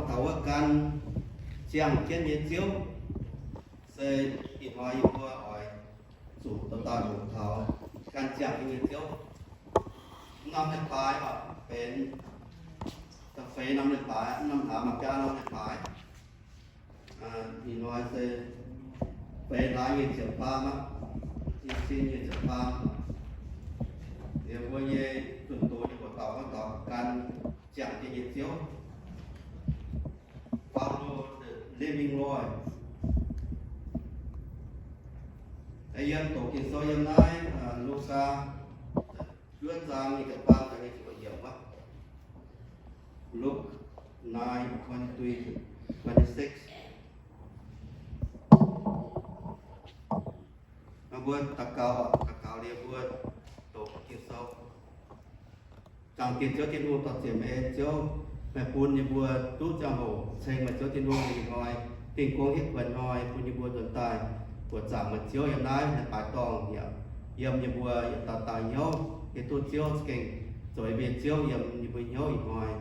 Taux wuov gan ziangh jienv nyei Ziouv, se ih hnoi yie mbuo oix zuqc dauh dauh nyungc taux gan ziangh jienv nyei Ziouv. Mv norm leiz-baaix oc, benx da'feix norm leiz-baaix, mv norm hlaax maaih biaa norm leiz-baaix. Ih hnoi se feix hlaax nyei ziepc faam aqv, i cin nyei ziepc faam. Liuz mbuo nyei zunh doz nyei mbuox dauh gorngv taux gan ziangh jienv nyei Ziouv. Faaux Living Loih. Yiem doqc Ging-Sou yiem naaiv Lugaa juov zaang nyic ziepc faam taux nyic ziepc yiemc wuov. Luke nine twenty-three to twenty-six. Mbuo daux gaux, daux gaux liuz mbuo doqc Ging-Sou. Zaangc Diex Ziouv Tin-Hungh, dorh zienc meih nyei Ziouv, meih bun yie mbuo duqv ziangh hoc ceng meih Ziouv Tin-Hungh ih hnoi, Dingh Gong Hietv Kuonx hnoi, bun yie mbuo nzuonx daaih buoqc zaangc meih Ziouv yiem naaiv leiz-baaix dorngh yaac yiem yie mbuo yietc dauh dauh hnyouv. Yie duqv Ziouv za'gengh zoux yie mbuo nyei Ziouv yiem yie mbuo hnyouv ih hnoi,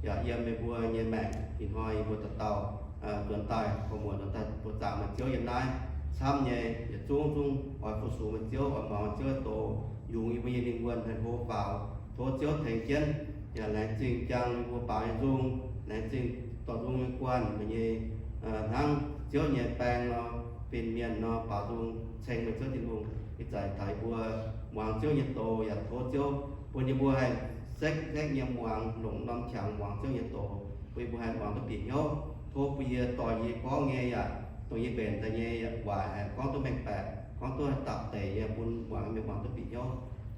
yaac yiem yie mbuo nyei maengc ih hnoi. Yie mbuo dauh dauh nzuonx daaih, koux muonc nzuonx daaih buoqc zaangc meih Ziouv yiem naaiv camv nyei, yietc zungv zungv oix fu-sux meih Ziouv, oix muangx meih Ziouv nyei doz, yungz yie mbuo nyei lingh wuonh haih hlo faaux. Tov Ziouv tengx jienv, yaac laengz zingh jangx yie mbuo baaux nyei nzung, laengz zingh dorh nzung nyei guanh meih nyei, hnangv Ziouv nyei baeng nor, fin-mienh nor, baaux nzung ceng meih Ziouv Tin-Hungh. Ih zanc taux yie mbuo muangx Ziouv nyei doz, yaac tov Ziouv bun yie mbuo haih sekv sekv nyei muangx, longc norm qangx muangx Ziouv nyei doz, bun yie mbuo haih muangx duqv bieqc hnyouv. Tov bun yie dorh yie gorngv nyei yaac dongh yie mbenc daaih nyei waaic haih gorngv duqv mengh baeqc, gorngv duqv haih dapc deix nyei, bun muangx mienh muangx duqv bieqc hnyouv,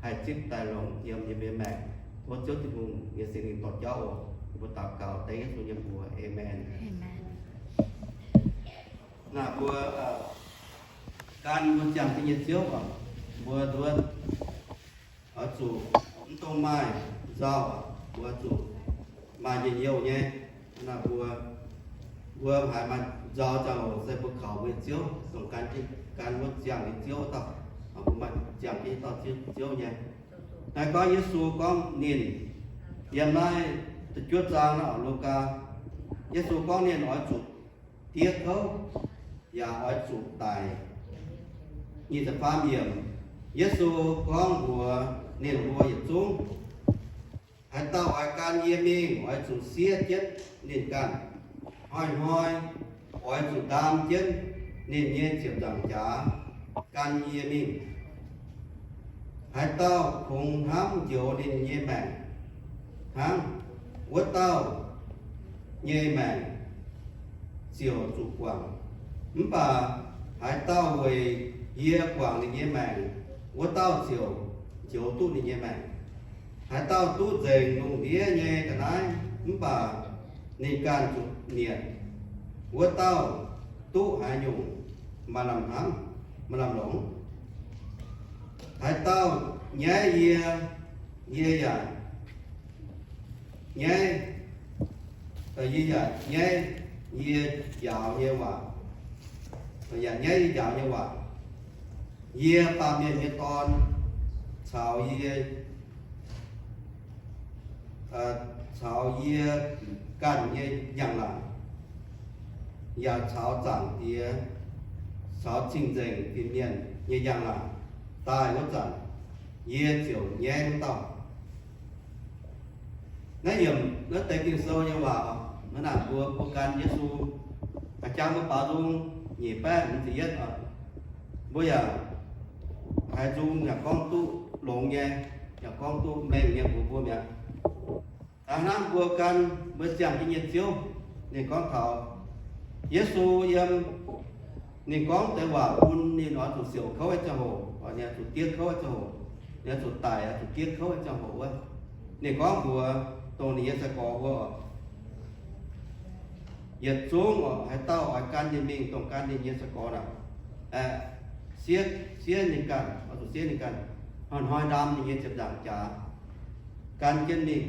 haih zipv daaih longc yiem yie mbuo nyei maengc. Tov Ziouv Tin-Hungh nyei Singx Lingh dorh jauv oc. Yie mbuo daux gaux dengv Yesu nyei mbuox. Aamen. Naaiv mbuo gan mbuo ziangh jienv nyei Ziouv oc, mbuo nduov oix zuqc mv dungx maaih nzauh, mbuo zuqc maaih njien-youh nyei. Naaiv mbuo, mbuo haiz maaih nzauh ziangh hoc se mbuo kaux mbuo nyei Ziouv, dongh gan, gan wuov ziangh nyei Ziouv dauh, mbuo maaih ziangh jienv dauh Ziouv nyei. Naaiv gorngv Yesu gorngv ninh, yiem naaiv da'juov zaang naaiv oc, Lugaa, Yesu gorngv ninh oix zuqc diev kouv, yaac oix zuqc daic. Nyic ziepc faam yiemc, Yesu gorngv mbuox ninh mbuo yietc zungv, haaix dauh oix gan yie mingh, oix zuqc siev jienv ninh ganh. Hnoi-hnoi oix zuqc ndaam jienv ninh nyei ziepc nzaangc jaax gan yie mingh. Haaix dauh kungx hnamv njoux ninh nyei maengc hnangv, wuov dauh nyei maengc ziouc zuqc guangc. Mv baac haaix dauh weic yie guangc ninh nyei maengc, wuov dauh ziouc njoux duqv ninh nyei maengc. Haaix dauh duqv nzengc lungh ndiev nyei ga'naaiv mv baac ninh ganh zuqc mietc, wuov dauh duqv haaix nyungc maaih lamh hnamv, maaih lamh longc? Haaix dauh nyaiv yie, yie yaac nyaiv, yie yaac nyaiv yie njaaux nyei waac, yaac nyaiv yie njaaux nyei waac. Yie, Baamh Mienh nyei Dorn, caux yie, caux yie ganh nyei njang-laangc, yaac caux Zaangc Diex, caux cing-nzengc fin-mienh nyei njang-laangc daaih wuov zanc, yie ziouc nyaiv wuov dauh. Naaiv yiemc naaiv deix Ging-Sou nyei waac, naaiv naaic mbuo, mbuo gan Yesu, jangx mbuo baaux nzung nyic baeqv hmz ziepc yietv oc. Mbuo yaac haiz nzung yaac gorngv duqv longx nyei, yaac gorngv duqv mengh nyei mbuox mbuo mi'aqv. Hnangv mbuo gan mbuo ziangh jienv nyei Ziouv, ninh gorngv taux Yesu yiem, ninh gorngv deix waac bun ninh oix zuqc siouc kouv nyei ziangh hoc, oix ninh oix zuqc diev kouv nyei ziangh hoc, ninh oix zuqc daic, oix zuqc diev kouv nyei ziangh hoc wuov, ninh gorngv mbuox dongh ninh nyei sai-gorx mbuo, yietc zungv oc, haaix dauh oix gan ninh mingh, dongh gan ninh nyei sai-gorx naaic, aeqv, siev, siev ninh ganh, oix zuqc siev ninh ganh, hnoi-hnoi ndaam ninh nyei ziepc nzaangc jaax gan jienv mingh.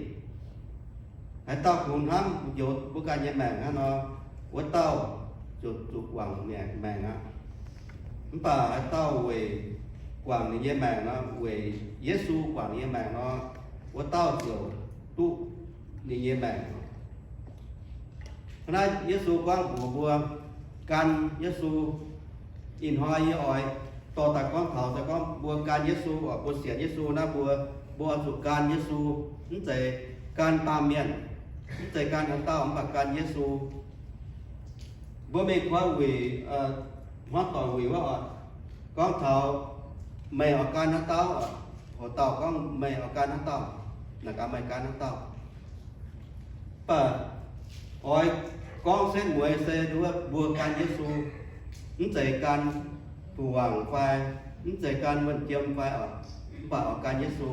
Haaix dauh kungx hnamv njoux mbuo ganh nyei maengc hnangv nor, wuov dauh ziouc zuqc guangc maengc aqv. Mv baac haaix dauh weic guangc ninh nyei maengc nor, weic Yesu guangc ninh nyei maengc nor, wuov dauh ziouc duqv ninh nyei maengc. Naaiv Yesu gorngv mbuox mbuo gan Yesu. Ih hnoi yie oix dorh daaih gorngv taux se gorngv mbuo gan Yesu, mbuo sienx Yesu naaiv mbuo, mbuo oix zuqc gan Yesu. Mv zeiz gan baamh mienh, mv zeiz gan haaix dauh, mv baac gan Yesu. Mbuo mingh koi wuic, hmuangv doic wuic wuov oc, gorngv taux meih oix gan haaix dauh oc. Hoc dauh gorngv meih oix gan haaix dauh, naaic gaax meih gan haaix dauh. Mv baac oix gorngv setv mueiz se nduov mbuo gan Yesu, mv zeiz gan gu'nguaangc fai mv zeiz gan wuonh jiem fai oc, mv baac oix gan Yesu,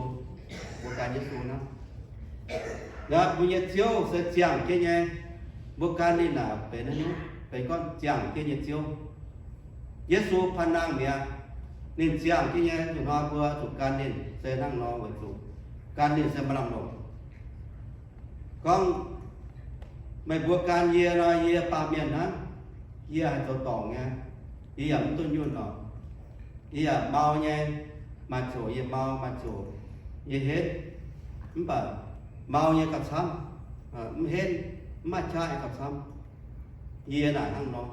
mbuo gan Yesu naaiv. Mbuo nyei Ziouv se ziangh jienv nyei. Mbuo gan ninh naaic benx haaix nyungc? Benx gorngv ziangh jienv nyei Ziouv. Yesu paan nangh mi'aqv. Ninh ziangh jienv nyei. Ih hnoi mbuo zuqc gan ninh se hnangv nor weic zuqc gan ninh se maaih lamh longc. Gorngv meih mbuo gan yie nor, yie baamh mienh hnangv. Yie haih zoux dorngc nyei. Yie yaac mv dunh yunh oc. Yie yaac mau nyei. Maaih coc yie mau, maaih coc yie henv. Mv baac mau nyei gauh camv. Mv henv, mv maaih qaqv nyei gauh camv. Yie naaic hnangv nor.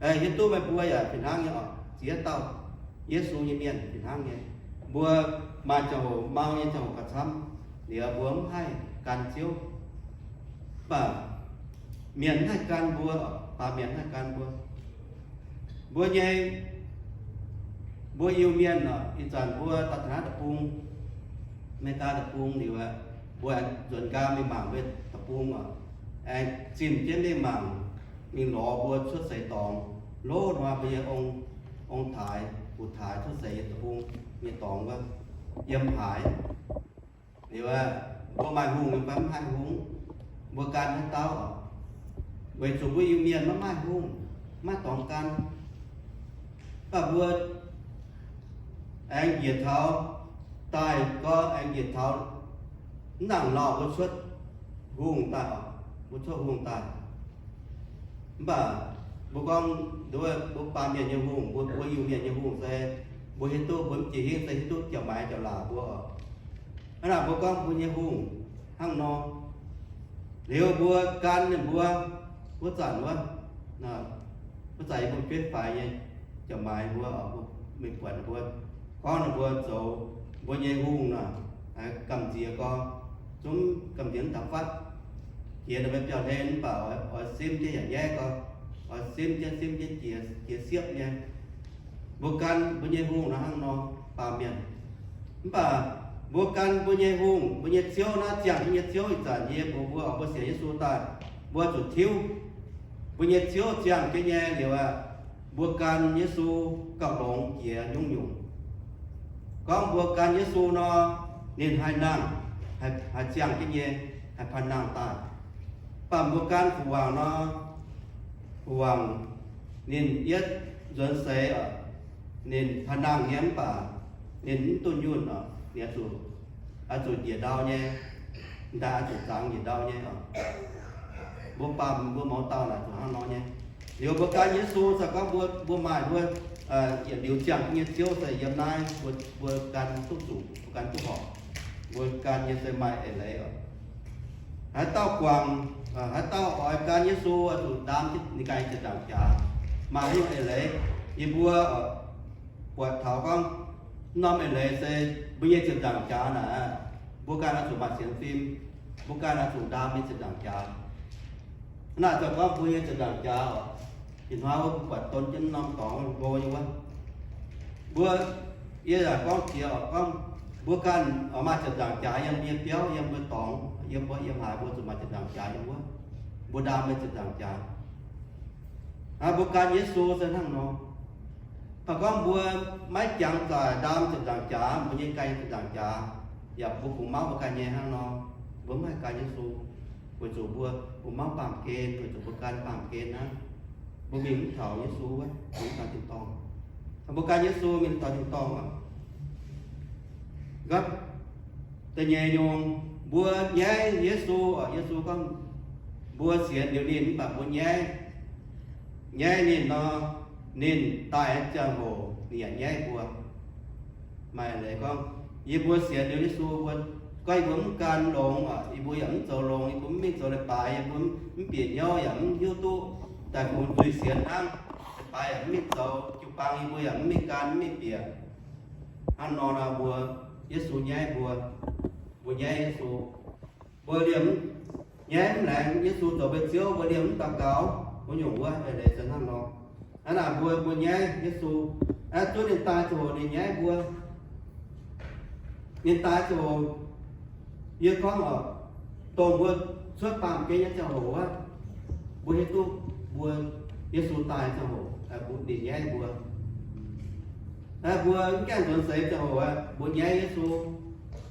Hiuv duqv meih mbuo yaac fih hnangv nyei oc. Ziex dauh Yesu nyei mienh fih hnangv nyei. Mbuo maaih ziangh hoc mau nyei ziangh hoc gauh camv, liuz mbuo mv haih gan Ziouv. Mv baac mienh mv haih gan mbuo, baamh mienh mv haih gan mbuo. Mbuo nyei, mbuo Iu-Mienh oc, ih zanc mbuo daaih taux naaiv deic-bung, America deic-bung liuz, mbuo aengx nzuonx nqaang mingh mangc mbuo deic-bung oc, aengx zimh jienv mingh mangc, mingh lorz mbuo cuotv seix dorngx, loz hnoi mbuo nyei ong, ong-taaix, fu-taaix cuotv seix nyei deic-bung nyei dorngx wuov, yiem haaix. Liuz, mbuo maaih hungh nyei fai mv haih hungh? Mbuo gan haaix dauh oc? Weic zuqc mbuo Iu-Mienh maiv maaih hungh, maiv maaih dorngx gan. Mv baac mbuo aengx njiec taux daaih gorngv aengx njiec taux mv nangc lauh mbuo cuotv hungh daaih oc, mbuo cuotv hungh daaih. Mv baac mbuo gorngv nduov mbuo baamh mienh nyei hungh, mbuo, mbuo Iu-Mienh nyei hungh se mbuo hiuv duqv, mbuo mv jiex hingv se hiuv duqv jauv-maix jauv-laac mbuo oc. Hnangv naaic mbuo gorngv mbuo nyei hungh hnangv nor. Liuz mbuo gan ninh mbuo, wuov zanc wuov, wuov zanc yie mbuo jueiv faix nyei jauv-maix mbuo, mbuo mingh buatc ninh mbuo, gorngv ninh mbuo zoux mbuo nyei hungh nor, gamh nziex gorx, zungv gamh nziex mv daux fatv, jiex ninh mbuo biauv-hlen mv baac oix simv jienv yaac nyaiv gorx, oix simv jienv simv jienv jiex, jiex siepv nyei. Mbuo gan mbuo nyei hungh nor hnangv nor, baamh mienh. Mv baac mbuo gan mbuo nyei hungh, mbuo nyei Ziouv naaiv, ziangh jienv nyei Ziouv, ih zanc yie mbuox mbuo oc, mbuo sienx Yesu daaih, mbuo zuqc tiuv. Mbuo nyei Ziouv ziangh jienv nyei liuz aqv, mbuo gan Yesu gauh longx jiex nyungc-nyungc. Gorngv mbuo gan Yesu nor, ninh haih nangh, haih, haih ziangh jienv nyei, haih paan nangh daaih. Mv baac mbuo gan gu'nguaangc nor, gu'nguaangc ninh yietv nzuonx seix oc, ninh paan nangh nyei mv baac ninh mv dunh yunh oc, ninh oix zuqc, oix zuqc njiec ndau nyei, daaih oix zuqc zangx njiec ndau nyei oc. Mbuo baamh, mbuo mouz dauh naaic zuqc hnangv nor nyei. Liuz mbuo gan Yesu se gorngv mbuo, mbuo maaih mbuo yietc liuz ziangh jienv nyei Ziouv se yiem naaiv, mbuo, mbuo gan duqv zuqc, mbuo gan duqv horpc, mbuo gan nyei se maaih eix leiz oc. Haaix dauh guangc, haaix dauh oix gan Yesu oix zuqc ndaam ninh ganh ziepc nzaangc jaax. Maaih haaix nyungc eix leiz? Yie mbuo buatc taux gorngv, norm eix leiz se mbuo nyei ziepc nzaangc jaax naaic, mbuo ganh oix zuqc maaih sienx fim, mbuo ganh oix zuqc ndaam nyei ziepc nzaangc jaax. Naaic ziouc gorngv mbuo nyei ziepc nzaangc jaax oc. Ih hnoi wuov mbuo buatc don jienv norm dorngx nqo nyei wuov. Mbuo, yie yaac gorngv jiex oc, gorngv mbuo ganh oix maaih ziepc nzaangc jaax yiem mbuo nyei biauv, yiem mbuo dorngx, yiem mbuo, yiem haaix mbuo zuqc maaih ziepc nzaangc jaax yiem wuov. Mbuo ndaam nyei ziepc nzaangc jaax. Aa, mbuo gan Yesu se hnangv nor. Mv baac gorngv mbuo maiv jangx zaac ndaam ziepc nzaangc jaax, mbuo nyei gan ziepc nzaangc jaax, yaac mbuo kungx mauv mbuo ganh nyei hnangv nor, mbuo mv haih gan Yesu, weic zuqc mbuo, mbuo mauv baamh gen, weic zuqc mbuo gan baamh gen hnangv, mbuo mingh mv taux Yesu wuov, mingh mv taux tin-dorngh. Mbuo gan Yesu mingh taux tin-dorngh aqv. Nqa'haav da'nyeic nyungc, mbuo nyaiv Yesu, Yesu gorngv mbuo sienx liuz ninh mv baac mbuo nyaiv, nyaiv ninh nor, ninh daaih ziangh hoc ninh yaac nyaiv mbuo. Maaih leiz gorngv, yie mbuo sienx liuz Yesu, mbuo gorngv yie mbuo mv gan longx, yie mbuo yaac mv zoux longx, yie mbuo mv mingh zoux leiz-baaix, yie mbuo mv bieqc hnyouv yaac mv hiuv duqv daaih bungx nzuih sienx hnangv. Leiz-baaix yaac mv mingh zoux, jiu-baang yie mbuo yaac mv mingh gan, mv mingh bieqc. Hnangv nor nor mbuo, Yesu nyaiv mbuo, mbuo nyaiv Yesu. Mbuo liemh nyaiv mv laengz Yesu zoux mbuo Ziouv, mbuo liemh mv daux gaux, mbuo nyungc wuov eix leiz se hnangv nor. Hnangv naaic mbuo, mbuo nyaiv Yesu, aa, zuov ninh daaih ziangh hoc ninh nyaiv mbuo. Ninh daaih ziangh hoc, yie gorngv oc, dongh mbuo cuotv baamh gen nyei ziangh hoc wuov, mbuo hiuv duqv mbuo, Yesu daaih ziangh hoc, ninh nyaiv mbuo. Mbuo mv gaengh nzuonx seix ziangh hoc aqv, mbuo nyaiv Yesu.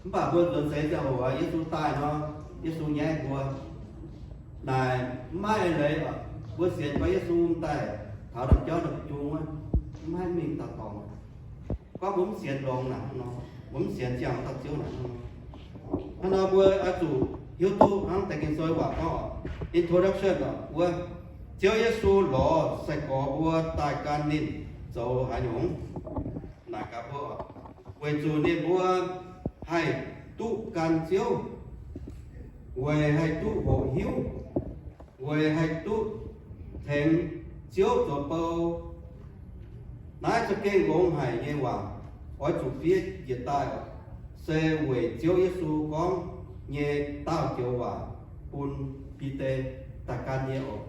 Mv baac mbuo nzuonx seix ziangh hoc aqv, Yesu daaih nor, Yesu nyaiv mbuo. Naaic mv maaih eix leiz oc, mbuo sienx gorngv Yesu daaih taux ndau-jauv ndau-jung wuov, mv haih mingh dauh dorngx. Gorngv mbuo mv sienx longx naaic hnangv nor, mbuo mv sienx ziangh dauh Ziouv naaic hnangv nor. Hnangv nor mbuo oix zuqc hiuv duqv hnangv deix Ging-Sou waac gorngv, introduction oc, wuov, Ziouv Yesu lorz sai-gorx mbuo daaih gan ninh zoux haaix nyungc. Naaic gaax mbuo, weic zuqc ninh mbuo haih duqv gan Ziouv, weic haih duqv hoqc hiuv, weic haih duqv tengx Ziouv zoux bou. Naaiv za'gengh longx haic nyei waac, oix zuqc fiev njiec daaih, se weic Ziouv Yesu gorngv nyei daauh joux waac bun Bide daaih gan yie oc.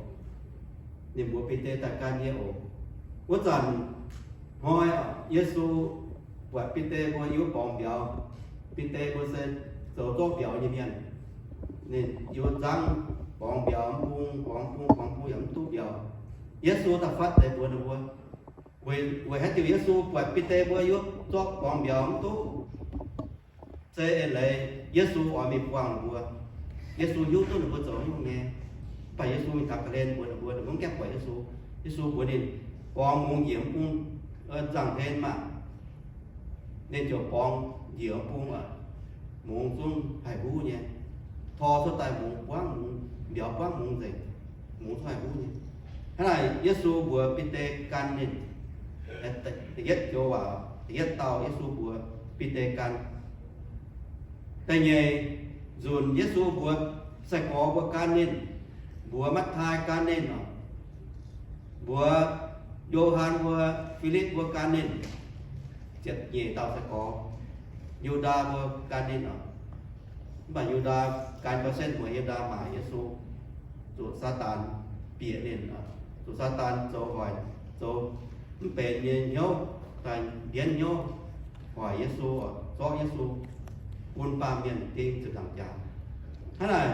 Ninh mbuox Bide daaih gan yie oc. Wuov zanc hnoi Yesu buatc Bide mbuo yiem wuov borngz mbiauz. Bide mbuo se zoux zorqv mbiauz nyei mienh. Ninh yiem wuov nzangv borngz mbiauz mv bung, borngz bung, borngz bung yaac mv duqv mbiauz. Yesu da'faatv deix mbuox ninh mbuo, weic haaix diuc Yesu buatc Bide mbuo yiem wuov zorqv borngz mbiauz mv duqv? Se eix leiz Yesu oix mingh buangh ninh mbuo. Yesu hiuv duqv ninh mbuo zoux nyungc nyei. Mv baac Yesu mingh gapv ga'hlen mbuox ninh mbuo, ninh mbuo mv gaengh buatc Yesu. Yesu mbuox ninh, borngz mungz njiec mv bung, nzangh-hlen maah! Ninh ziouc borngz njiec mv bung aqv. Mungz zungv haih huv nyei. Tor cuotv daaih mungz buangv mungz, mbiauz buangv mungz nzengc. Mungz zungv haih huv nyei. Hnangv naaic Yesu mbuox Bide gan ninh. Da'yietv joux waac, da'yietv dauh Yesu mbuox Bide gan. Da'nyeic nzunc Yesu mbuox sai-gorx mbuo gan ninh, mbuox Matv^tai gan ninh, mbuox Yo^han mbuo, Filipv mbuo gan ninh. Ziepc nyeic dauh sai-gorx, Yu^ndaa mbuo gan ninh oc. Mv baac Yu^ndaa gan gau setv mueiz, Yu^ndaa maaic Yesu, zuqc Saadaan bieqc ninh, zuqc Saadaan zoux hoic, zoux mv benx nyei hnyouv, daaih mbienv hnyouv hoic Yesu, zorqv Yesu, bun baamh mienh ding ziepc nzaangc jaax. Hnangv naaic,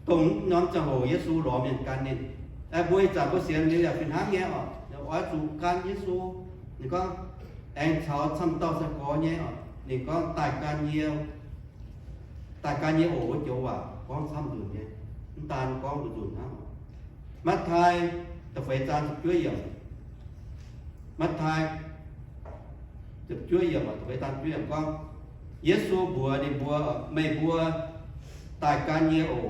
dongh norm ziangh hoc Yesu lorz mienh gan ninh. Mbuo ih zanc mbuo sienx liuz yaac fih hnangv nyei oc. Oix zuqc gan Yesu. Ninh gorngv, aengx caux camv dauh sai-gorx nyei oc. Ninh gorngv, daaih gan yie, daaih gan yie oc, wuov joux waac gorngv camv nzunc nyei. Mv daan gorngv nzunc hnangv. Matv^tai da'feix zaang ziepc juov yiemc. Matv^tai ziepc juov yiemc, da'feix zaang ziepc juov yiemc gorngv, Yesu mbuox ninh mbuo, meih mbuo daaih gan yie oc.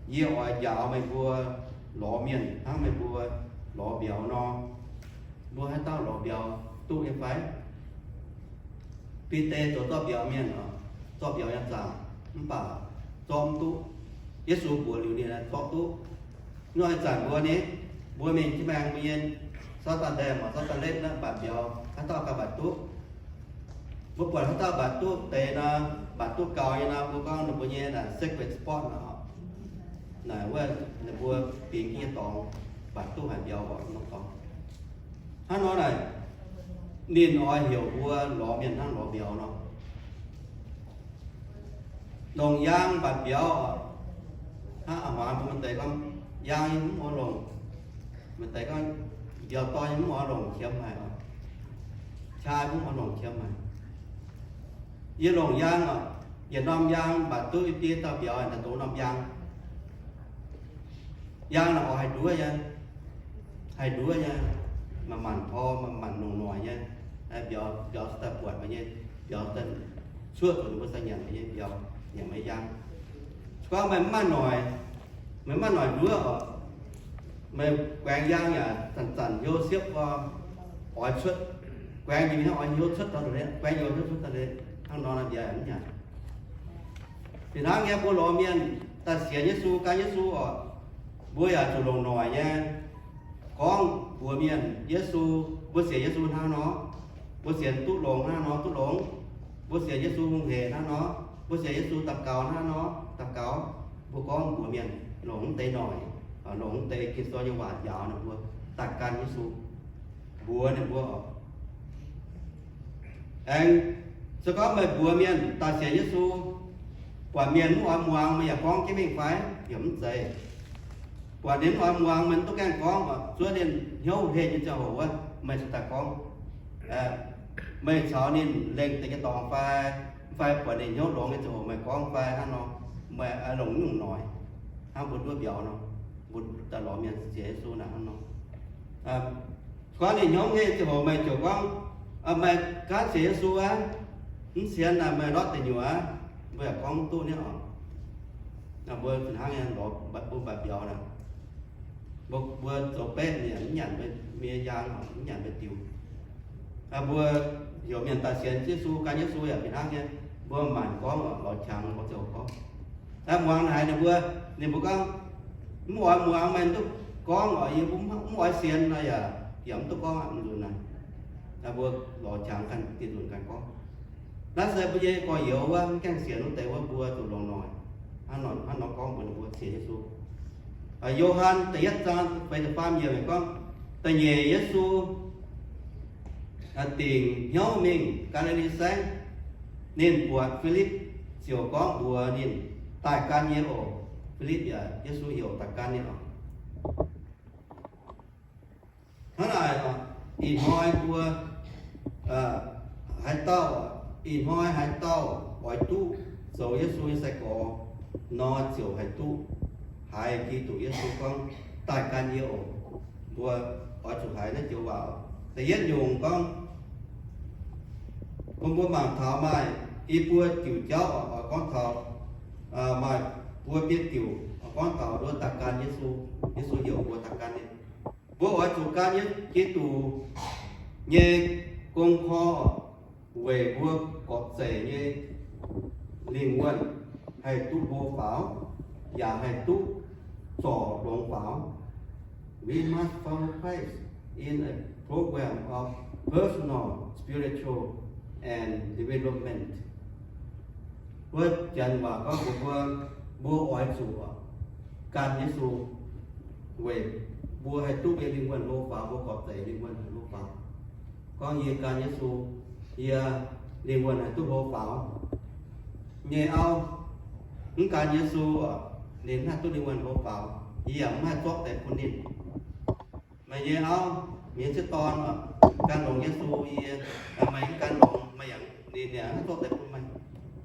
Yie oix njaaux meih mbuo lorz mienh hnangv meih mbuo lorz mbiauz nor. Mbuo haaix dauh lorz mbiauz duqv nyei fai? Bide zoux zorqv mbiauz mienh oc, zorqv mbiauz nyei zaangc, mv baac zorqv mv duqv. Yesu mbuox liuz ninh zorqv duqv. Nor ih zanc mbuo ni, mbuo mingh jienv maengx mbuo nyei Saturday mv baac Saturday naaiv mbatc mbiauz, haaix dauh gauh mbatc duqv? Mbuo buatc haaix dauh mbatc duqv deix nor, mbatc duqv gaux nyei nor, mbuo gorngv ninh mbuo nyei naaic sacred spot nor. Naaic wuov ninh mbuo bingx nyei dorngx, mbatc duqv haic mbiauz oc, nor dorngx. Hnangv nor naaic, ninh oix heuc mbuo lorz mienh hnangv lorz mbiauz nor. Longc yaang mbatc mbiauz oc. Hnangv a'hmuangx mbuo maaih deix gorngv, yaang yie mv oix longc. Maaih deix gorngv, mbiauz dorn yie mv oix longc, qiemx haic oc. Qaqv mv oix longc, qiemx haic. Yie longc yaang oc. Yietc norm yaang mbatc duqv yie biei dauh mbiauz daaih douz norm yaang. Yaang naaic oix haih nduov nyei, haih nduov nyei, manc-manc tor, manc-manc longc noic nyei. Mbiauz, mbiauz daaih buatc meih nyei, mbiauz daaih cuoqv zuqc ninh mbuo sai nyanc meih nyei mbiauz, nyanc meih yaang. Se gorngv meih mv maaih noic, meih mv maaih noic nduov oc, meih guaengx yaang yaac zanc-zanc hnyouv siepv oix cuotv, guaengx njiec hnangv oix hnyouv cuotv daaih leiz, guaengx youz hnyouv cuotv daaih leiz, hnangv nor naaic mbiauz mv nyanc. Fih hnangv nyei mbuo lorz mienh daaih sienx Yesu, gan Yesu oc, mbuo yaac zuqc longc noic nyei gorngv mbuox mienh Yesu, mbuo sienx Yesu hnangv nor, mbuo sienx duqv longx hnangv nor duqv longx, mbuo sienx Yesu hungh hec hnangv nor, mbuo sienx Yesu daux gaux hnangv nor daux gaux. Mbuo gorngv mbuox mienh longc mv deix noic, longc mv deix Ging-Sou nyei waac njaaux ninh mbuo daaih gan Yesu, mbuox ninh mbuo oc. Aengx se gorngv meih mbuox mienh daaih sienx Yesu, buatc mienh mv oix muangx, meih yaac gorngv jienv mingh fai? Yaac mv zeiz. Buatc ninh mv oix muangx, meih mv duqv gaengh gorngv oc. Zuov ninh hnyouv hlen nyei ziangh hoc wuov, meih cingx daaih gorngv. Meih caux ninh lengh deix nyei dorngx fai, fai buatc ninh hnyouv longx nyei ziangh hoc meih gorngv fai hnangv nor, meih longc nyungc noic hnangv mbuo nduov mbiauz nor, mbuo daaih lorz mienh sienx Yesu naaic hnangv nor. Gorngv ninh hnyouv hlen ziangh hoc meih ziouc gorngv, meih gaanv sienx Yesu aqv, mv sienx naaic meih ndortv deic nyuoqc aqv. Mbuo yaac gorngv duqv nyei oc. Mbuo fih hnangv nyei lorz mbuo mbaac mbiauz naaic, mbuo zoux betv mi'aqv, mv nyanc mbuo nyei yaang oc, mv nyanc mbuo diuc. Mbuo heuc mienh daaih sienx Yesu, gan Yesu yaac fih hnangv nyei. Mbuo maanc gorngv oc, lorz qangx mbuo ziouc gorngv. Muangx haiz ninh mbuo, ninh mbuo gorngv, mv oix muangx, meih mv duqv gorngv oc, yie mv oix sienx nor yaac, yaac mv duqv gorngv aqv, mv nzunc naaic. Mbuo lorz qangx ganh, dieh nzunc ganh gorngv. Naaiv se mbuo nyei gorx-youz wuov, mv gaengh sienx wuov deix wuov, mbuo zuqc longc noic hnangv nor gorngv mbuox ninh mbuo sienx Yesu. Yo^han da'yietv zaang feix ziepc faam yiemc gorngv, da'nyeic Yesu dingc hnyouv mingh Gaa^li^li Saengv, ninh buatc Filipv ziouc gorngv mbuox ninh, daaih gan yie oc. Filipv yaac Yesu heuc daaih gan ninh oc. Hnangv naaic, ih hnoi mbuo haaix dauh, ih hnoi haaix dauh oix duqv zoux Yesu nyei sai-gorx nor, ziouc haih duqv haiz Giduc Yesu gorngv, daaih gan yie oc. Mbuo oix zuqc haiz naaiv joux waac. Da'yietv nyungc gorngv, bun mbuo mangc taux maaih i buo diuc jauv oix gorngv taux, maaih buo biei diuc oix gorngv taux nduov daaih gan Yesu. Yesu heuc mbuo daaih gan ninh. Mbuo oix zuqc gan Giduc nyei gong-korv weic mbuo gorpc zeic nyei lingh wuonh haih duqv hlo faaux, yaac haih duqv zorc longx faaux. We must follow Christ in a program of personal spiritual and development. Wuov janx waac gorngv mbuox mbuo, mbuo oix zuqc gan Yesu weic mbuo haih duqv nyei lingh wuonh hlo faaux, mbuo gorpc zeic lingh wuonh haih hlo faaux. Gorngv yie gan Yesu, yie lingh wuonh haih duqv hlo faaux. Nyei auv, mv gan Yesu, ninh mv haih duqv lingh wuonh hlo faaux, yie yaac mv haih zorqv deix bun ninh. Meih nyei auv, meih nyei sieqv dorn, gan longx Yesu, yie, meih mv gan longx, meih yaac, ninh yaac mv haih zorqv deix bun meih.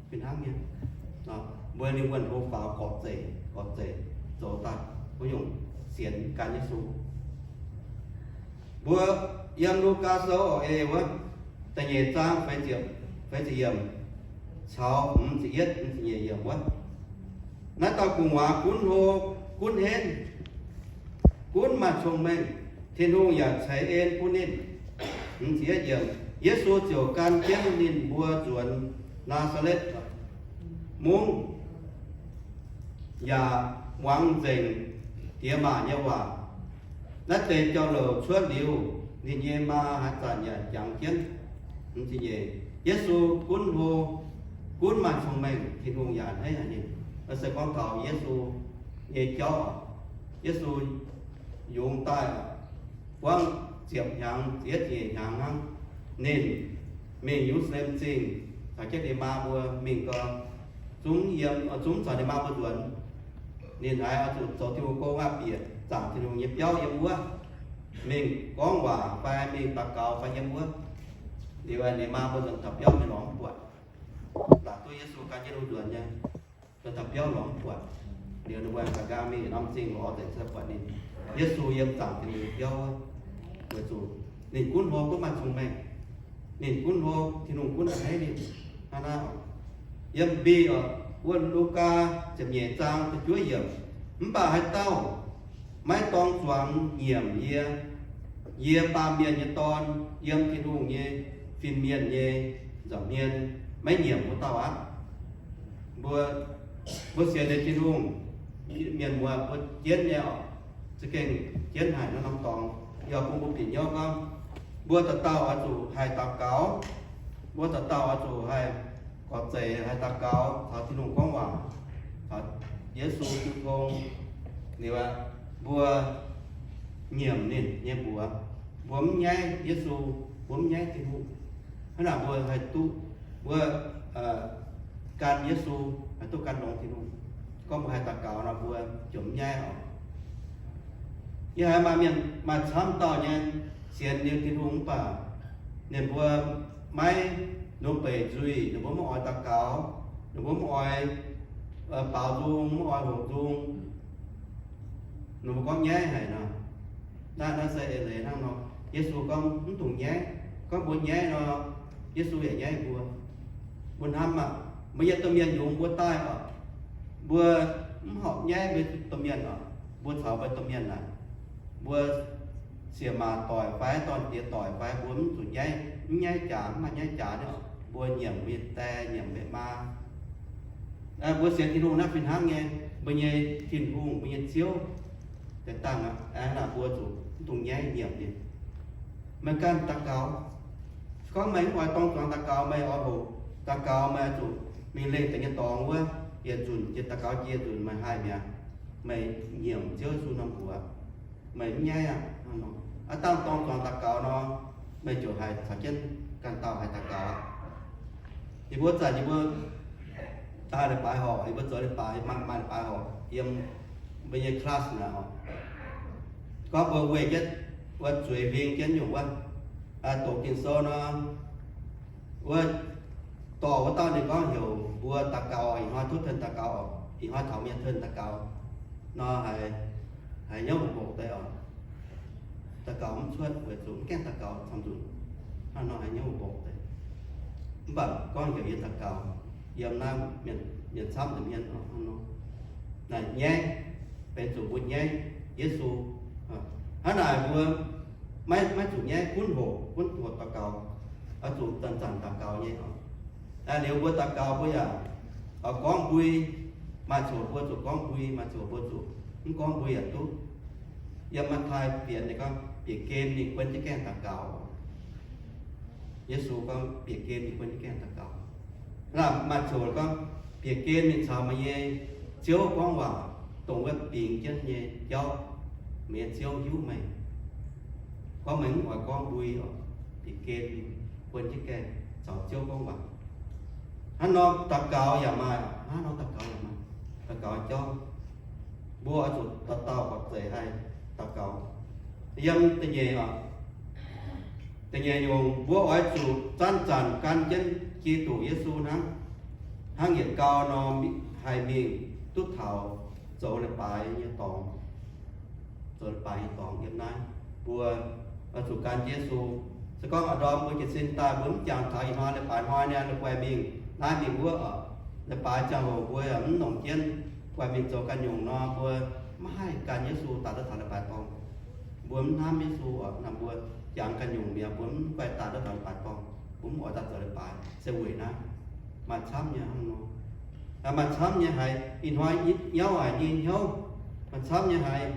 Fih hnangv nyei, mbuo lingh wuonh hlo faaux gorpc zeic, gorpc zeic zoux daaih wuov nyungc sienx gan Yesu. Mbuo yiem Lugaa Sou oc, eix wuov, da'nyeic zaang feix ziepc, feix ziepc yiemc caux hmz ziepc yietv, hmz ziepc nyeic yiemc wuov, naaiv dauh gu'nguaaz gunv hlo, gunv henv, gunv maaih cong-mengh, Tin-Hungh yaac ceix en bun ninh. Hmz ziepc yietv yiemc, Yesu ziouc gan jienv ninh mbuo nzuonx Naa^saa^letv Mungv, yaac muangx nzengc diex maac nyei waac. Naaiv deix jauv-louc cuotv liuz, ninh nyei maa haaix zanc yaac jangx jienv. Yesu gunv hlo, gunv maaih cong-mengh, Tin-Hungh yaac a'hneiv haic ninh. Se gorngv taux Yesu nyei jauv, Yesu yungz daaih buangv ziepc hnyangx, ziepc nyeic hnyangx hnangv, ninh mingh Ye^lu^saa^lem Zingh caux jienv ninh maa mbuo mingh gau, zungv yiem, zungv caux ninh maa mbuo nzuonx. Ninh haiz oix zuqc zoux Tin-Hungh gong aqv, bieqc zaangc Tin-Hungh nyei biauv yiem wuov, mingh gorngv waac fai mingh daux gaux fai yiem wuov. Liuz ninh maa mbuo nzuonx taux biauv ninh lorz mv buatc. Daaih duqv Yesu gan jienv ninh nzuonx nyei, nzuonx taux biauv lorz mv buatc. Liuz ninh mbuo aengx ga'nqaang mingh norm zingh lorz nzengc se buatc ninh, Yesu yiem zaangc Tin-Hungh nyei biauv wuov. Weic zuqc ninh gunv hlo, gunv maaih cong-mengh. Ninh gunv hlo, Tin-Hungh gunv a'hneiv ninh. Hnangv naaiv, yiem mbi oc, wuov Lugaa ziepc nyeic zaang da'juov yiemc, mv baac haaix dauh maiv dorng zuangx nyiemc yie, yie, Baamh Mienh nyei Dorn, yiem Tin-Hungh nyei fin-mienh nyei nza'hmien maiv nyiemc wuov dauh aqv. Mbuo Mbuo sienx liuz Tin-Hungh, mienh muoz mbuo jienv nyei oc, za'gengh jienv haic naaiv norm dorngx. Yie oix bun mbuo bieqc hnyouv gorngv, mbuo dauh dauh oix zuqc haih daux gaux. Mbuo dauh dauh oix zuqc haih gorx-zeic haih daux gaux caux Tin-Hungh gorngv waac, caux Yesu jiu tong. Liuz aqv, mbuo nyiemc ninh nyei mbuox. Mbuo mv nyaiv Yesu, mbuo mv nyaiv Tin-Hungh. Hnangv naaic mbuo haih duqv, mbuo gan Yesu haih duqv gan longx Tin-Hungh. Gorngv mbuo haih daux gaux nor, mbuo ziouc mv nyaiv oc. Yie haiz maaih mienh maaih camv dauh nyei sienx liuz Tin-Hungh mv baac ninh mbuo maiv nongx beic nzuih, ninh mbuo mv oix daux gaux, ninh mbuo mv oix baaux nzung, mv oix hoqc nzung. Ninh mbuo gorngv nyaiv haic nor. Naaiv, naaiv se eix leiz hnangv nor. Yesu gorngv mv dungx nyaiv. Gorngv mbuo nyaiv nor, Yesu yaac nyaiv mbuo. Mbuo hnamv maah, mbuo nyei domh mienh yungz mbuo daaih oc, mbuo mv horpc nyaiv mbuo domh mienh oc, mbuo caux mbuo domh mienh naaic, mbuo sieqv maac doic fai dorn-diex doic fai mbuo mv zuqc nyaiv, mv nyaiv jaax, mv maaih nyaiv jaax nyei oc. Mbuo nyiemc mbuo nyei die, nyiemc mbuo nyei maa. Mbuo sienx Tin-Hungh naaiv fih hnangv nyei, mbuo nyei Tin-Hungh, mbuo nyei Ziouv, deix dangh aengx naaic mbuo zuqc mv dungx nyaiv nyiemc ninh. Meih ganh daux gaux. Se gorngv meih mv oix dorng zuangx daux gaux, meih oix hoqc daux gaux, meih zuqc mingh lengh deix nyei dorngx wuov, yietc nzunc jiex daux gaux jiex nzunc meih haih mi'aqv. Meih nyiemc Ziouv Yesu norm mbuox, meih mv nyaiv aqv. Aav dangh dorng zuangx daux gaux nor, meih ziouc haih caux jienv ganh dauh haih daux gaux aqv. Yie mbuo zanc yie mbuo daaih leiz-baaix horc, yie mbuo zoux leiz-baaix, maaih maaih leiz-baaix horc yiem mbuo nyei class naaic oc. Gorngv mbuo weih jienv, wuov zueiz huing jienv nyungc wuov, doqc Ging-Sou nor, wuov dorh wuov dauh ninh gorngv heuc mbuo daux gaux, ih hnoi tov tengx daux gaux oc, ih hnoi taux mienh tengx daux gaux nor, haiz hnyouv mbuoqc deix oc. Daux gaux mv cuotv weic zuqc mv gaengh daux gaux camv nzunc. Hnangv nor haiz hnyouv mbuoqc deix. Mv baac gorngv heuc yie daux gaux yiem naaiv mienh camv nzengc mienh oc, hnangv nor naaic nyaiv, benx zuqc mbuo nyaiv Yesu. Hnangv naaic mbuo maiv, maiv zuqc nyaiv, gunv hoqc, gunv hoqc daux gaux, oix zuqc zanc-zanc daux gaux nyei oc. Liuz mbuo daux gaux mbuo yaac oix gorngv mbui. Maaih coc mbuo zuqc gorngv mbui, maaih coc mbuo zuqc mv gorngv mbui yaac duqv. Yiem Matv^taai Fienx ninh gorngv, bieqc gen mingh buonv jienv gaengh daux gaux. Yesu gorngv, bieqc gen mingh buonv jienv gaengh daux gaux. Naaiv maaih coc gorngv, bieqc gen mingh caux meih nyei Ziouv gorngv waac, dongh wuov bingx jienv nyei jauv, meih nyei Ziouv hiuv meih. Gorngv meih mv oix gorngv mbui oc, bieqc gen mingh buonv jienv gaengh caux Ziouv gorngv waac. Hnangv nor daux gaux yaac maaih, hnangv nor daux gaux yaac maaih, daux gaux jauv. Mbuo oix zuqc dauh dauh gorngv zeiz haih daux gaux. Yiem da'nyeic oc, da'nyeic nyungc, mbuo oix zuqc zanc-zanc gan jienv Giduc Yesu hnangv, hnangv yietc gau nor haih mingh duqv taux zoux leiz-baaix nyei dorngx. Zoux leiz-baaix nyei dorngx yiem naaiv, mbuo oix zuqc gan Yesu. Se gorngv a'ndorm mbuo jiez sin daaih mbuo mv jangx taux ih hnoi leiz-baaix hnoi niaa, la'guaih mingh naaiv mingh wuov oc. Leiz-baaix ziangh hoc mbuo yaac mv nongc jienv guaih mingh zoux ganh nyungc nor, mbuo maiv haih gan Yesu daaih duqv taux leiz-baaix dorngh. Mbuo mv hnamv Yesu oc, naaic mbuo jangx ganh nyungc mi'aqv, mbuo mv guaih daaih duqv taux leiz-baaix dorngh, mbuo mv oix daaih zoux leiz-baaix se weic naaiv. Maaih camv nyei hnangv nor. Maaih camv nyei haiz ih hnoi nyauv haic nyei hnyouv, maaih camv nyei haiz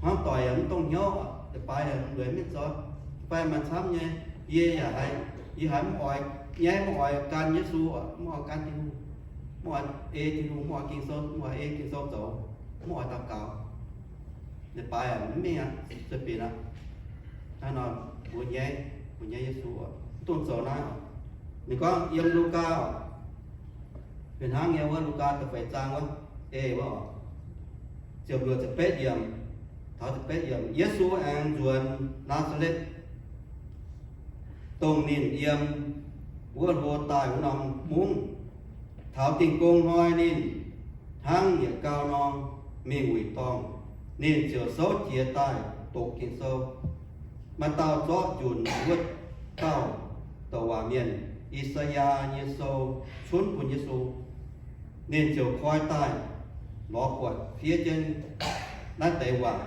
hmuangv doic yaac mv dongh hnyouv, leiz-baaix yaac mv lueic mienh zoux, fai maaih camv nyei, yie yaac haiz, yie haiz mv oix nyaiv, mv oix gan Yesu, mv oix gan Tin-Hungh, mv oix ei Tin-Hungh, mv oix Ging-Sou, mv oix ei Ging-Sou zoux, mv oix daux gaux. Leiz-baaix yaac mv mingh aqv, zuov binc aqv. Hnangv nor mbuo nyaiv, mbuo nyaiv Yesu oc, mv dongh zoux naaiv oc. Ninh gorngv yiem Lugaa oc, fih hnangv nyei wuov Lugaa da'feix zaang wuov, ei wuov oc, ziepc luoqc ziepc betv yiemc, taux ziepc betv yiemc, Yesu aengx nzuonx Naa^saa^letv, dongh ninh yiem wuov hlo daaih wuov norm mungv. Taux Dingh Gong hnoi ninh hnangv yietc gau nor mingh wuic dorngh. Ninh ziouc souv jiez daaih doqc Ging-Sou. Maaih dauh zorqv njunc wuov dauh douc waac mienh, I^saa^yaa, nyei sou cunv bun Yesu. Ninh ziouc koi daaih lorz buatc fiev jienv naaiv deix waac: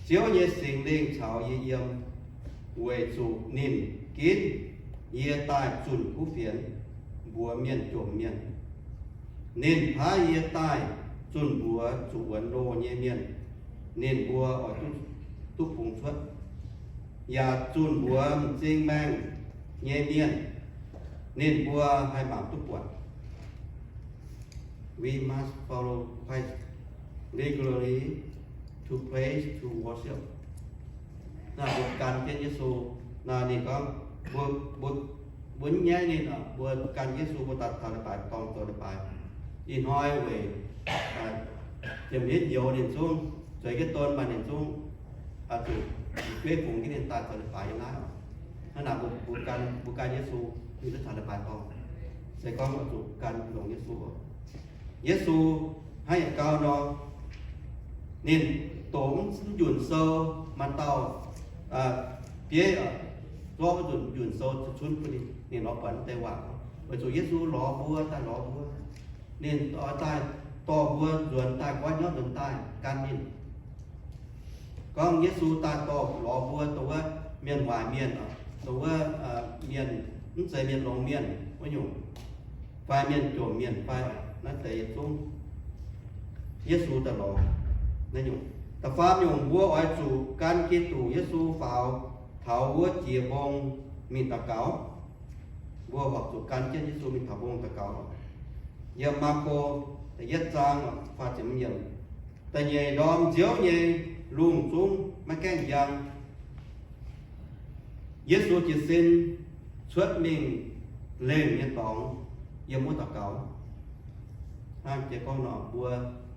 Ziouv nyei Singx Lingh caux yie yiem, weic zuqc ninh ginv yie daaih zunh kuv fienx, mbuox mienh jomc mienh. Ninh paaiv yie daaih zunh mbuox zuqc wuonx loh nyei mienh, ninh mbuo oix duqv, duqv bungx cuotv, yaac zunh mbuox m'zing maengh nyei mienh, ninh mbuo haih mangc duqv buatc. We must follow Christ regularly to praise, to worship. Naaiv mbuo gan jienv Yesu, naaiv ninh gorngv, mbuo, mbuo, mbuo nyaiv ninh, mbuo gan Yesu, mbuo daaih taux leiz-baaix dorngh zoux leiz-baaix. Ih hnoi weic ziepc nyeic njoux ninh zungv, zueiz jienv don maaih ninh zungv, zuqc fu'jueiv fungx jienv ninh daaih zoux leiz-baaix nyei naaiv. Hnangv naaic mbuo, mbuo gan, mbuo gan Yesu, ninh duqv taux leiz-baaix dorngh. Se gorngv oix zuqc gan longx Yesu. Yesu hnangv yietc gau nor, ninh doqc mv njunc sou, maaih dauh bieiv zorqv mv njunc, njunc sou cunv bun ninh, ninh lorz buatc mv deix waac. Weic zuqc Yesu lorz mbuo, daaih lorz mbuo. Ninh oix daaih dorh mbuo nzuonx daaih, goiv hnyouv nzuonx daaih gan ninh. Gorngv Yesu daaih dorh lorz mbuo, dongh wuov mienh waaic mienh, dongh wuov mienh mv zeiz mienh longx mienh wuov nyungc, fai mienh jomc mienh fai, naaiv deix yietc zungv Yesu daaih lorz naaiv nyungc. Da'faam nyungc, mbuo oix zuqc gan Giduc Yesu faaux taux wuov jiex mbong mingh daux gaux. Mbuo horpc zuqc gan jienv Yesu mingh taux mbong daux gaux. Yiem Maako da'yietv zaang faah ziepc yiemc, da'nyeic ndorm nziouv nyei lungh zungv maiv gaengh njang, Yesu jiez sin cuotv mingh lengh nyei dorngx yiem wuov daux gaux. Hnangv jiex gorngv nor, mbuo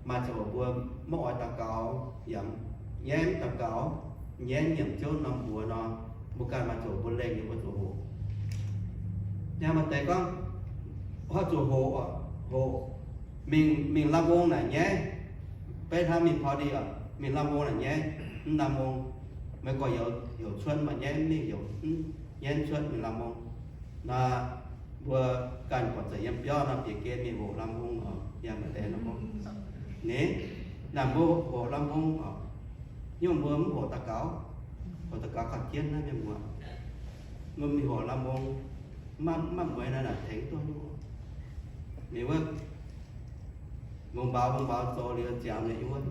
maaih ziangh hoc mbuo maiv oix daux gaux, yaac nyaiv mv daux gaux, nyaiv nyiemc Ziouv norm mbuox nor, mbuo ganh maaih ziangh hoc mbuo lengh nyei mbuo zuqc hoqc. Yaac maaih deix gorngv, oix zuqc hoqc, hoqc, mingh, mingh lamh mbong naaic nyaiv. Beiv hnangv mingh party oc, mingh lamh mbong naaic nyaiv, mv lamh mbong, meih gorx-youz heuc cuotv maaih nyaiv, mv mingh heuc, nyaiv mv cuotv mingh lamh mbong. Naaiv mbuo ganh buatc zeic yiem biauv nor bieqc gen mingh hoqc lamh mbong oc, yaac maaih deix nor gorngv, Ninh, naaic mbuo hoqc lamh mbong oc, nyungc mbuo mv hoqc daux gaux, hoqc daux gaux gauh jienv naaiv mienh muoz. Mbuo mingh hoqc lamh mbong, mv maaih mueiz naaic, naaic tengx duqv nyungc. Ninh wuov, mungz mbaaux mungz mbaaux zoux liuz ziangx ninh wuov,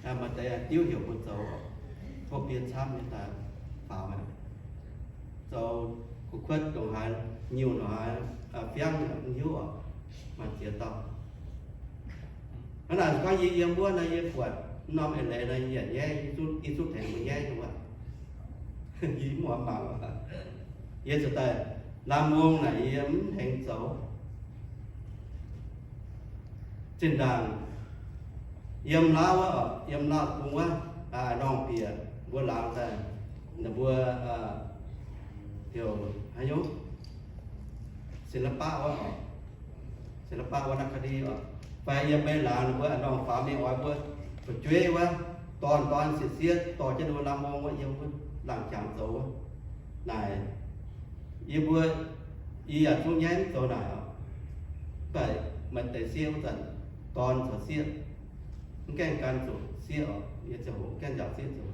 maaih deix diuv heuc mbuo zoux, tov biei camv nyei daaih faaux, zoux kuv kuotv ndongc haaix, nyiuh ndongc haaix, fiangv mv hiuv oc, maaih ziex dauh. Hnangv naaic gorngv yie yiem wuov naaiv, yie buatc norm eix leiz naaiv, yie yaac nyaiv, yie zungv tengx mbuo nyaiv nyei wuov. Yie mv muangx mangc. Yie ziouc daaih, lamh mbong naaic yie mv tengx zoux. Zinh ndaangc yiem Laauv wuov, yiem Laauv bung wuov, aa, norm bieqc mbuo laangz daaih, ninh mbuo heuc haaix nyungc, ศิลปะ wuov, ศิลปะวรรณคดี oc. Fai yiem Meiv laangz ninh mbuo norm faaux mingh oix mbuo fu'jueiv wuov, dorn-dorn sieqv-sieqv dorh jienv ninh mbuo lamh mbong wuov, yiem wuov laangh jangx zoux wuov. Naaic yie mbuo, yie yaac zungv nyaiv mv zoux naaic oc. Mv baac maaih deix sieqv wuov zanc, dorn caux sieqv mv gaengh gan zoux sieqv oc, yie ziouc hoqc mv gaengh njaaux sieqv zoux.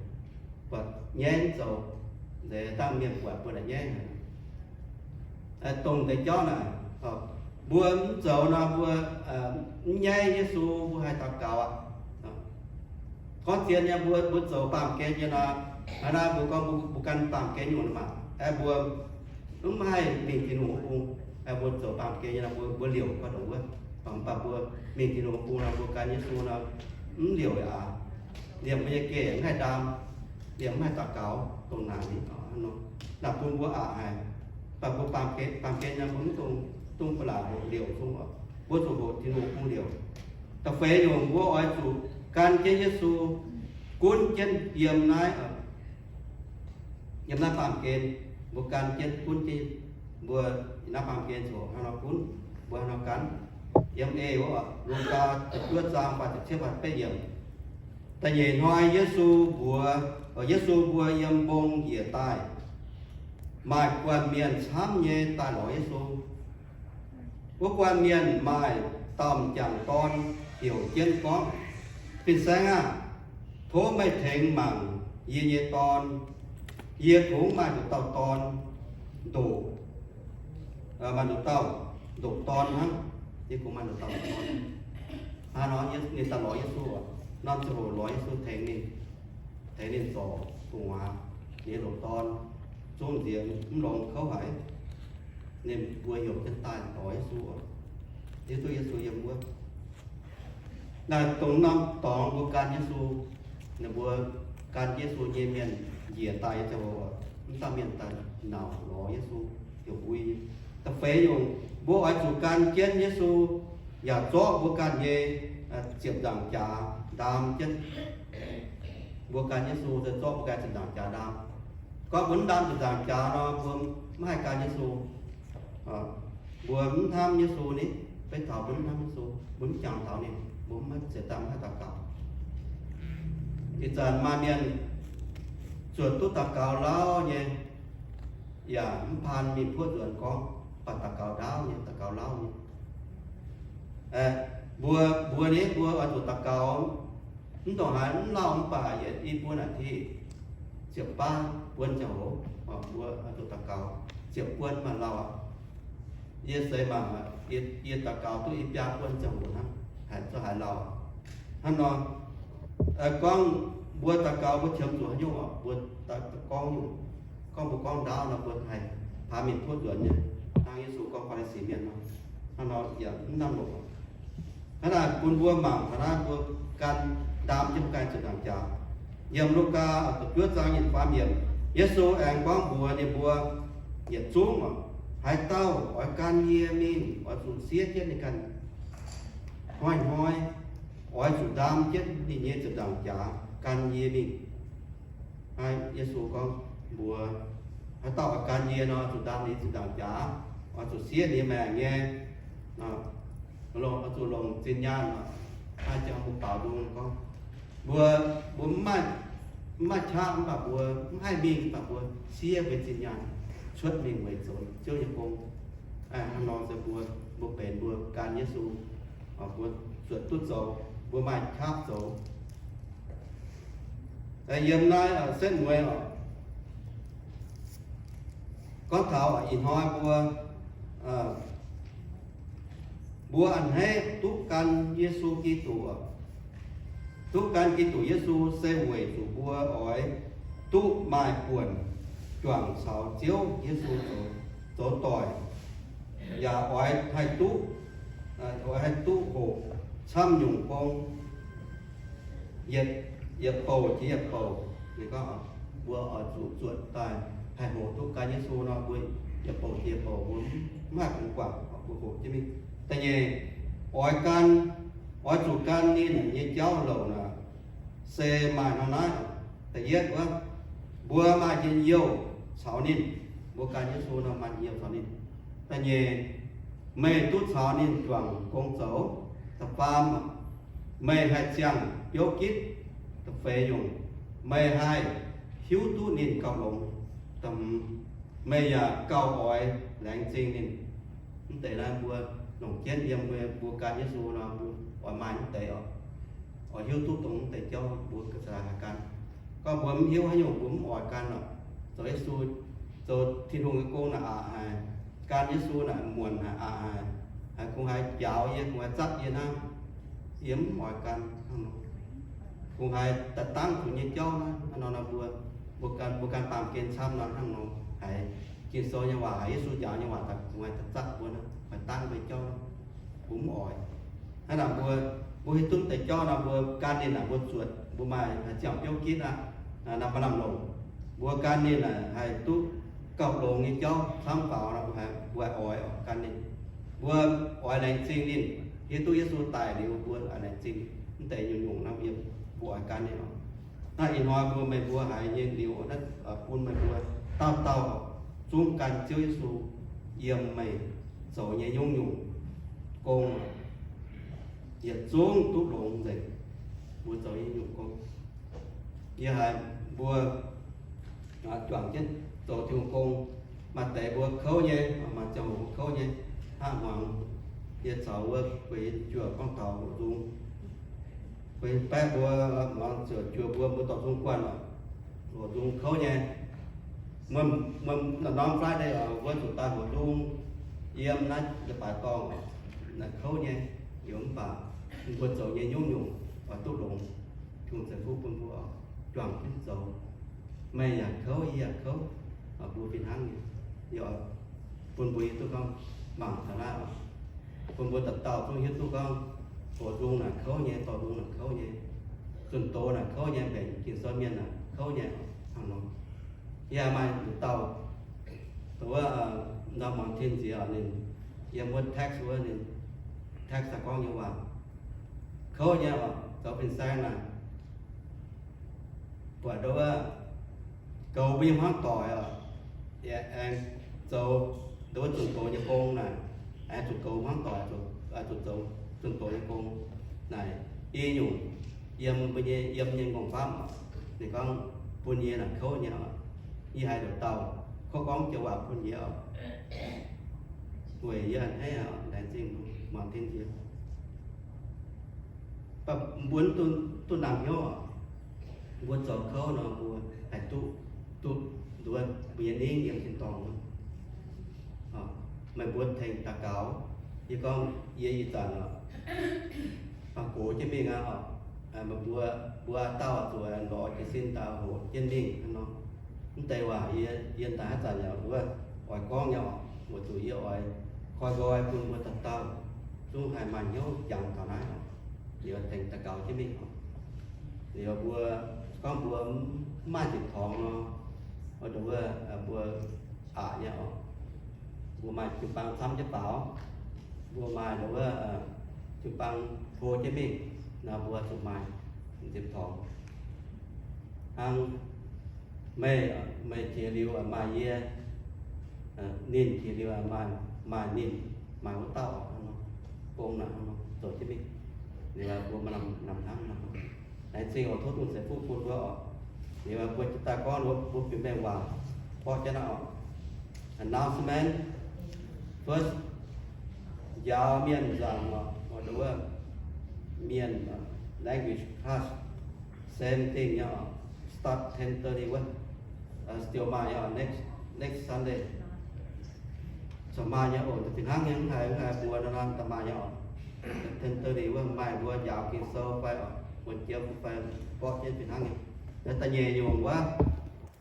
Buatc nyaiv zoux, nzeix dangh mienh buatc mbuo naaic nyaiv haic. Dongh deix jauv naaic, mbuo mv zoux nor, mbuo mv nyaiv Yesu, mbuo haih daux gaux aqv. Gorngv zien nyei, mbuo, mbuo zoux baamh gen nyei nor, hnangv naaiv mbuo gorngv mbuo, mbuo gan baamh gen nyungc maah, aeqv, mbuo mv haih mingh Tin-Hungh wuov bung. Aeqv, mbuo zoux baamh gen nyei nor, mbuo, mbuo liouc gau dongh wuov. Mv baac mbuo mingh Tin-Hungh wuov bung nor, mbuo gan Yesu nor, mv liouc aqv. Liemh mbuo nyei geh mv haih ndaam, liemh mv haih daux gaux dongh naaic. Naaic bun mbuo aqc haic. Mv baac mbuo baamh gen, baamh gen nor, mbuo mv dungx, dungx ba'laqc hoqc liouc zungv oc. Mbuo zuqc hoqc Tin-Hungh bung liouc. Da'feix nyungc, mbuo oix zuqc gan jienv Yesu, gunv jienv yiem naaiv, yiem naaiv baamh gen. Mbuo gan jienv, gunv jienv, mbuo naaiv baamh gen zoux haaix nor gunv, mbuo haaix nor gan. Yiem eix wuov, Lugaa da'juov zaang faah ziepc cietv faah betv yiemc. Da'nyeic hnoi Yesu mbuox, Yesu mbuo yiem mbong njiec daaih, maaih guanh mienh camv nyei daaih lorz Yesu. Wuov guanh mienh maaih dauh m'jangc dorn heuc jienv gorngv, Fin-saeng aah! Tov meih tengx mangc yie nyei dorn. Yie kungx maaih nduqc dauh dorn, ndoqc maaih nduqc dauh ndoqc dorn hnangv. Yie kungx maaih nduqc dauh ndoqc dorn. Hnangv nor ninh daaih lorz Yesu oc. Norm ziangh hoc lorz Yesu tengx ninh, tengx ninh zorc gu'nguaaz, ninh nyei ndoqc dorn zungv nziex mv longx kouv haic. Ninh mbuo heuc jienv daaih lorz Yesu oc. Hiuv duqv Yesu yiem wuov. Naaiv dongh norm dorngx mbuo gan Yesu, ninh mbuo gan Yesu nyei mienh njiec daaih nyei ziangh hoc, mv dauh mienh daaih nauc lorz Yesu, heuc mbuo. Da'feix nyungc, mbuo oix zuqc gan jienv Yesu, yaac zorqv mbuo ganh nyei ziepc nzaangc jaax ndaam jienv. Mbuo gan Yesu se zorqv mbuo ganh ziepc nzaangc jaax ndaam. Gorngv mbuo mv ndaam ziepc nzaangc jaax nor, mbuo mv haih gan Yesu. Mbuo mv hnamv Yesu ni, beiv taux mbuo mv hnamv Yesu, mbuo mv jangx taux ninh, mbuo mv haih ziepc ndaam, mv haih daux gaux. Ih zanc maaih mienh zuotc duqv daux gaux lauh nyei, yaac mv paan mingh puoqv nzuonx gorngv, baac daux gaux ndaauv nyei, daux gaux lauh nyei. Mbuo, mbuo ni, mbuo oix zuqc daux gaux, mv dongh haaix mv lauh mv baac yietc i buon naaic ti, ziepc baav buon ziangh hoc, mbuo oix zuqc daux gaux ziepc buon maaih lauh aqv. Yie seix mangc, yie daux gaux duqv i biaa buon ziangh hoc hnangv, haaix zoux haaix lauh. Hnangv nor, gorngv mbuo daux gaux mbuo qiemx zuqc haaix nyungc oc, mbuo gorngv nyungc, gorngv mbuo gorngv ndaauv nor mbuo haih paan mingh puoqv nzuonx nyei, hnangv Yesu gorngv Faa^li^si mienh nor. Hnangv nor yaac mv lamh longc. Hnangv naaic bun mbuo mangc taux naaiv mbuo gan ndaam jienv mbuo ganh ziepc nzaangc jaax. Yiem Lugaa da'juov zaang yietc faam yiemc, Yesu aengx gorngv mbuox ninh mbuo yietc zungv oc, haaix dauh oix gan yie mingh oix zuqc siev jienv ninh ganh hnoi-hnoi, oix zuqc ndaam jienv ninh nyei ziepc nzaangc jaax gan yie mingh. Naaiv Yesu gorngv mbuox, haaix dauh oix gan yie nor, zuqc ndaam ninh ziepc nzaangc jaax, oix zuqc siev ninh maengc nyei, oix zuqc longc zinh nyaanh. Naaiv jangx mbuo baaux nzung gorngv, mbuo, mbuo mv maaih, mv maaih qaqv mv baac mbuo mv haih mingh mv baac mbuo siev mbuo zinh nyaanh cuotv mingh weic zoux Ziouv nyei gong. Hnangv nor se mbuo, mbuo benx mbuo gan Yesu, mbuo zuotc duqv zoux, mbuo maaih qaqv zoux. Yiem naaiv setv mueiz oc, gorngv taux ih hnoi mbuo, mbuo a'hneiv duqv gan Yesu Giduc, duqv gan Giduc Yesu se weic zuqc mbuo oix duqv maaih buonc juangc caux Ziouv Yesu zoux doic, yaac oix haih duqv, oix haih duqv hoqc camv nyungc gong, yietc, yietc bouc jiex yietc bouc. Ninh gorngv mbuo oix zuqc zuotc daaih haih hoqc duqv gan Yesu nor, mbuo yietc bouc jiex yietc bouc mbuo mv haih kungx guangc, mbuo hoqc jienv mingh. Da'nyeic, oix gan, oix zuqc gan ninh nyei jauv louc naaic, se maaih hnangv naaiv. Da'yietv wuov, mbuo maaih njien-youh caux ninh, mbuo gan Yesu nor maaih njien-youh caux ninh. Da'nyeic, meih duqv caux ninh juangc gong zoux. Da'faam, meih haih ziangh biouv gitv. Da'feix nyungc, meih haih hiuv duqv ninh gauh longx. Da'hmz, meih yaac gauh oix laengz zingh ninh. Mv deix naaiv mbuo longc jienv yiem mbuo, mbuo gan Yesu nor, mbuo oix maaih mv deix oc. Oix hiuv duqv dongh mv deix jauv mbuo ga'za'haaix gan. Gorngv mbuo mv hiuv haaix nyungc mbuo mv oix gan oc. Zoux Yesu, zoux Tin-Hungh nyei gong naaic aqc haic. Gan Yesu naaic muonc haic, aqc haic. Haiz kungx haiz njaaux yie, kungx haiz zatv yie hnangv. Yie mv oix gan hnangv nor. Kungx haiz daaih dangv zuqc nyei jauv hnangv nor nor mbuo, mbuo gan, mbuo gan baamh gen camv nor hnangv nor haiz Ging-Sou nyei waac, haiz Yesu njaaux nyei waac daaih kungx haiz daaih zatv mbuo hnangv, haiz dangv mbuo jauv hnangv. Mbuo mv oix. Hnangv naaic mbuo, mbuo hiuv duqv deix jauv nor mbuo gan ninh naaic mbuo zuotc, mbuo maaih haih ziangh biouv gitv aqv, naaiv maaih lamh longc. Mbuo gan ninh naaic haih duqv gauh longx nyei jauv camv faaux nor mbuo haih, mbuo haih oix gan ninh. Mbuo oix laengz zingh ninh, hiuv duqv Yesu daic liuz mbuo oix laengz zingh mv deix nyungc-nyungc nor mbuo, mbuo oix gan ninh oc. Naaiv ih hnoi mbuo meih mbuo haiz nyei liuz, bun meih mbuo dauh dauh zungv gan Ziouv Yesu yiem meih zoux nyei nyungc-nyungc gong, yietc zungv duqv longx nzengc. Mbuo zoux nyei nyungc gong, yie haiz mbuo juangc jienv zoux Tin-Hungh gong. Maaih deix mbuo kouv nyei, maaih ziangh hoc mbuo kouv nyei. Hnangv hmuangx yie caux wuov gueix juoh gorngv taux hoqc nzung, gueix baeqv mbuo muangx ziouc juoh mbuo, mbuo dorh nzung guanh oc. Hoqc nzung kouv nyei. Norm Friday wuov zuqc daaih hoqc nzung. Yiem naaiv leiz-baaix dorngh, naaiv kouv nyei, yiem mv baac mbuo zoux nyei nyungc-nyungc oix duqv longx. Tin-Hungh ceix fuqv bun mbuo juangc jienv zoux. Meih yaac kouv, yie yaac kouv, mbuo fih hnangv nyei. Yie oix bun mbuo hiuv duqv gorngv mangc taux naaiv oc, bun mbuo dauh dauh zungv hiuv duqv gorngv, oix nzung naaic kouv nyei, dorh nzung naaic kouv nyei, zunh doz naaic kouv nyei, mbenc Ging-Sou mienh naaic kouv nyei hnangv nor. Yie maaih dauh, wuov, ndau muangx tin nziex oc, ninh yiem wuov text wuov, ninh text daaih gorngv nyei waac kouv nyei oc, zoux fin-saeng naaic, buatc ndau wuov goux mbuo nyei hmuangv doic oc, aengx zoux ndau wuov zunh doz nyei gong naaic, aengx zuqc goux hmuangv doic, zuqc zoux zunh doz nyei gong naaic. I nyungc yiem mbuo nyei, yiem nyei m'nqorngv famv, ninh gorngv bun yie naaic kouv nyei oc. Yie haiz nduqc dauh kouv gorngv joux waac bun yie oc, weic yie a'hneiv oc, laengz zingh muangx tin nziex. Mbuo duqv, duqv nangh hnyouv oc, mbuo zoux kouv nor mbuo haih duqv, duqv nduov mbuo nyei ningv yiem tin-dorngh. Meih mbuo tengx daux gaux. Yie gorngv yie ih zanc oc, gox jienv mingh aqv oc. Meih mbuo, mbuo dauh zuqc lorz jiez sin daaih hoqc jienv mingh hnangv nor. Mv deix waac yie, yie daaih haaix zanc yaac wuov oix gorngv nyei oc, weic zuqc yie oix koi nqoi bun mbuo dauh dauh zungv haih maaih hnyouv jangx taux naaiv oc. Liuz tengx daux gaux jienv mingh oc. Liuz mbuo gorngv mbuo mv maaih nzipc torngx nor, wuov, mbuo aqc nyei oc. Mbuo maaih jiu-baang camv jienv faaux, mbuo maaih wuov jiu-baang hlo jienv mingh nor, mbuo zuqc maaih nzipc torngx. Hnangv meih, meih jiex liuz maaih yie, ninh jiex liuz maaih, maaih ninh, maaih wuov dauh oc, hnangv nor, gong naaic hnangv nor zoux jienv mingh. Liuz mbuo maaih lamh hnangv nor. Laengz zingh oc, tov Tin-Hungh ceix fuqv bun mbuo oc. Liuz mbuo jiex daaih gorngv mbuo, mbuo biux mengh waac borqv jienv naaiv oc. Announcement. First, njaaux mienh nzaangc oc, wuov mienh, language class, same thing nyei oc. Start ten thirty wuov, still maaih nyei oc, next, next Sunday. Corc maaih nyei oc, fih hnangv nyei, mv haiz, mv haiz mbuo nor, daaih maaih nyei oc. Ten thirty wuov maaih mbuo njaaux Ging-Sou fai oc, wuonh jiex fai, borqv jienv fih hnangv nyei. Da'nyeic nyungc wuov,